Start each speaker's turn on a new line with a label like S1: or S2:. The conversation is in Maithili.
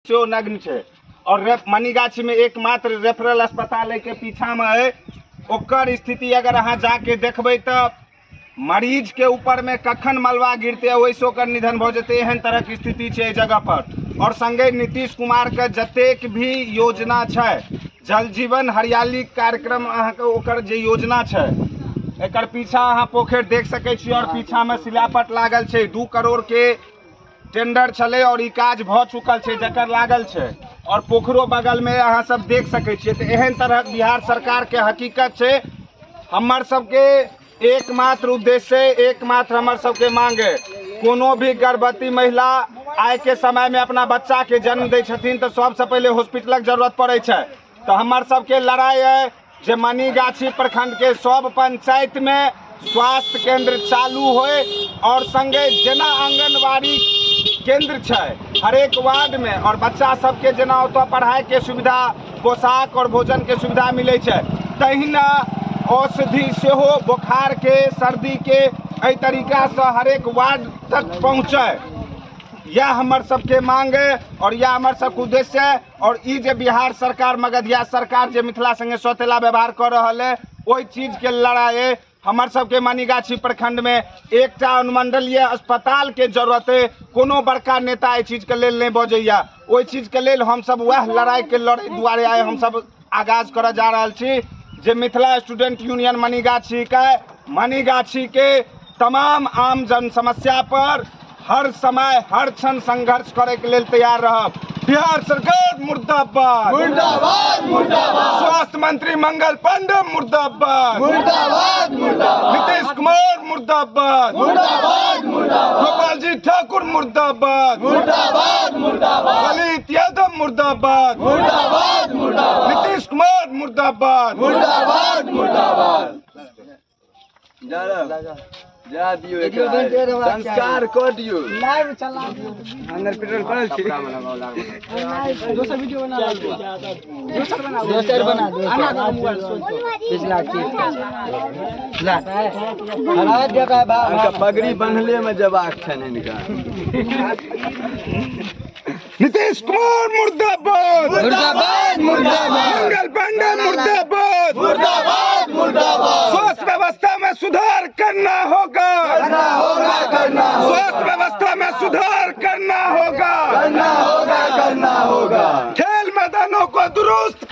S1: सेहो नग्न छै। और मनीगाछी में एकमात्र रेफरल अस्पताल के पीछा में है, ओकर स्थिति अगर अहाँ जाके देखबै तऽ मरीज के ऊपर में कखन मलबा गिरते ओहिसँ ओकर निधन भऽ जेतै, एहन तरहक स्थिति छै एहि जगह पर। और संगे नीतीश कुमार के जतेक भी योजना छै, जल जीवन हरियाली कार्यक्रम अहाँके ओकर जे योजना छै, एकर पीछा अहाँ पोखरि देख सकै छी और पीछा में शिलापट लागल छै। 2 करोड़ के टेंडर छलै और ई काज भऽ चुकल छै जकर लागल छै, और पोखरो बगल में अहाँ सब देख सकै छियै। तऽ एहन तरहक बिहार सरकार के हकीकत छै। हमर सबके एकमात्र उद्देश्य, एकमात्र हमर सबके मांग है, कोनो भी गर्भवती महिला आइ के समय में अपना बच्चा के जन्म दै छथिन तऽ सबसँ पहिले हॉस्पिटलक जरूरत पड़ै छै। तऽ हमर सबके लड़ाई है जे मनीगाछी प्रखंड के सब पंचायत में स्वास्थ्य केंद्र चालू होए और संगे जेना आंगनबाड़ी केंद्र छै हरेक वार्ड में, और बच्चा सबके जेना ओतऽ पढ़ाई के सुविधा, पोशाक और भोजन के सुविधा मिलै छै, तहिना औषधि सेहो बोखार के, सर्दी के एहि तरीका से हरेक वार्ड तक पहुँचे, यह हमर सबके मांग है और यह हमर सबके उद्देश्य है। और ई जे बिहार सरकार, मगधिया सरकार जे मिथिला संगे सौतेला व्यवहार कऽ रहल है, ओहि चीज के लड़ाई है। हमर सबके मनीगाछी प्रखंड में एकटा अनुमंडलीय अस्पताल के जरूरत है, कोनो बड़का नेता एहि चीज के लेल नहीं बजैया। ओहि चीज के लेल हम सब वएह लड़ाई के लड़े दुआरे आइ हम सब आगाज करऽ जा रहल छी जे मिथिला स्टूडेंट यूनियन मनीगाछी के मनीगाछी के तमाम आम जन समस्या पर हर समय हर क्षण संघर्ष करे के लेल तैयार रहब। बिहार सरकार मुर्दाबाद,
S2: मुर्दाबाद, मुर्दाबाद।
S1: स्वास्थ्य मंत्री मंगल पांडे मुर्दाबाद,
S2: मुर्दाबाद, मुर्दाबाद।
S1: नीतीश कुमार मुर्दाबाद,
S2: मुर्दाबाद, मुर्दाबाद।
S1: गोपाल जी ठाकुर मुर्दाबाद,
S2: मुर्दाबाद, मुर्दाबाद।
S1: ललित यादव मुर्दाबाद,
S2: मुर्दाबाद, मुर्दाबाद।
S1: नीतीश कुमार मुर्दाबाद,
S2: मुर्दाबाद, मुर्दाबाद। जा दियौ एकरा, संस्कार कऽ दियौ।
S3: लाइव चला दियौ।
S2: अंदर पेट्रोल पड़ल छै।
S3: दोसर वीडियो बना, दोसर बना, दोसर बना, दोसर पिछला ला
S2: हिनका पगड़ी बन्हले में जबाक छनि हिनका।
S1: नीतीश कुमार मुर्दाबाद,
S2: मुर्दाबाद, मुर्दाबाद।
S1: मंगल पांडे मुर्दाबाद,
S2: मुर्दाबाद, मुर्दाबाद।
S1: स्वास्थ्य व्यवस्था में सुधार करना होगा,
S2: करना होगा, करना होगा।
S1: स्वास्थ्य व्यवस्था में सुधार करना होगा,
S2: करना होगा, करना होगा।
S1: खेल मैदानों को दुरुस्त